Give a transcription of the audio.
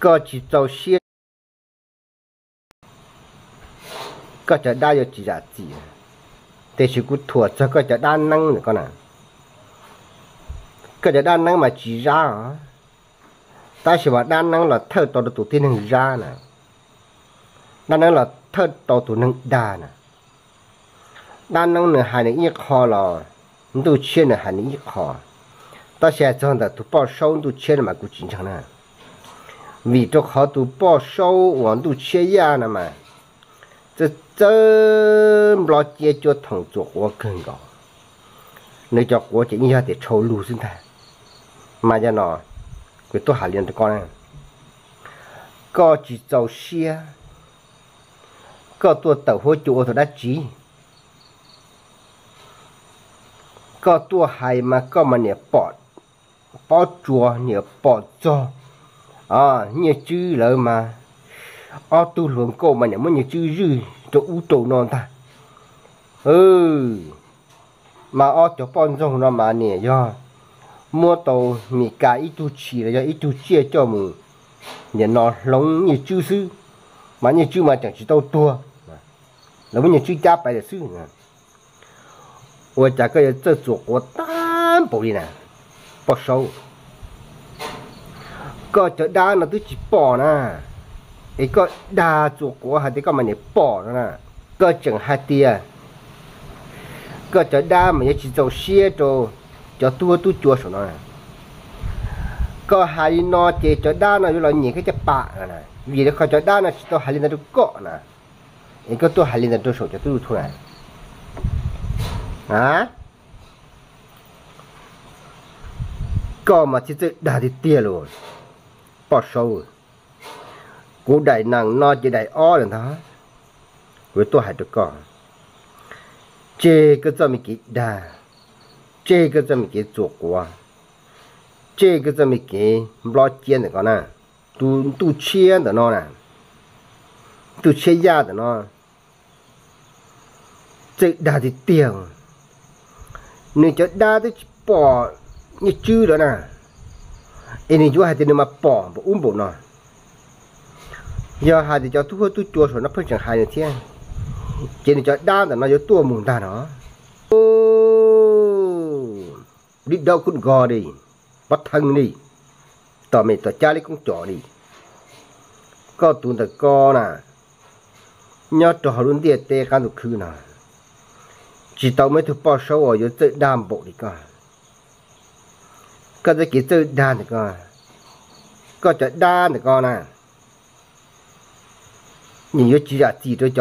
Koj tsis txaus siab, koj cov dab yuav tsis zam txim, tiam sis kuv thuam txog koj cov dab neeb ntawm koj na. Koj cov dab neeb mas tsis zab os, tab sis mas dab neeb los thawj tau rau tus tib neeg zab na, dab neeb los thawj tau tus neeg dag na. Dab neeb nws hais nws ib qho los ntuj tshiab nws hais nws ib qho. Tab sis hais txog ntawm tus poj saub ntuj tshiab no mas kuv tsis ntseeg na, vim rau qhov tus poj saub uas ntuj tshiab yaj no mas txawj txawj nplob ciab cuab thoom txuas quav kawg nkaus. Nws cov quav ces yeej yog tias tshau lug xwb ntag. Mas yog no, kuv tuaj hais li no rau koj na, koj tsis txaus siab, koj tuaj tawm huab cua ua thaum dab tsi? Koj tuaj hais mas koj mas niam pom pob tsuas, niam pom txog Nyiaj Tswb lawv mas ob tug hluas nkauj mas niam muab Nyiaj Tswb zwj rau ub rau no ntag. Mas ob cov poj ntxoog no mas niam yog muab tau Mes Kas ib tug tshis los yog ib tug tsiaj coj mus, niam no hloov Nyiaj Tswb xwb, mas Nyiaj Tswb mas tseem tsis tau tuag, lawv muab Nyiaj Tswb cab pais lawm xwb. Ua cas koj yuav txawj txuas quav tag npaum li na, poj saub? Koj cov dab no twb tsis pom na, es koj dag txuas quav hais tias koj mas niam pom no na. Koj tseem hais tias koj cov dab mas yuav tsis txaus siab rau cov tub huab tub cua saum no. Koj hais li no ces cov dab no yuav los nyiam koj caj pas no na, vim rau qhov cov dab no tsis tau hais li ntawd rau koj na, es koj tuaj hais li ntawd rau saum cov tub YouTube na. Koj mas thiaj txawj dag tiag tiag lauj, poj saub. Kuv daim nees no ces daim ob lawm ntag, kuv tuaj hais rau koj, tseg koj txoj me kev dag, tseg koj txoj me kev txuas quav, tseg koj txoj me kev nplob ciab ntawm koj na. Tus ntuj tshiab ntawm no na, ntuj tshiab yaj ntawm no txawj dag tiag tiag. Nws cov dab twb tsis pom Nyiaj Tswb lawm na, es nws yuav hais tias nws mas pom npaum ub npaum no. Yog hais tias cov tub huab tub cua saum no pheej tseem hais nws thiab, ces nws cov dab ntawm no yuav tuaj mus ntag no. Lib dawb kub nko li, pob theeb li, tom me tom cab li koob cos li. Koj tus ntawm ko na, nyob rau hauv lub ntiaj teb qab ntuj khwb no, tsis tau muaj ib tug poj saub uas yuav txawj dag npaum li koj. Koj txoj kev txawj dag ntawm ko, koj cov dab ntawm ko na, nws yuav tsis zam txim rau cov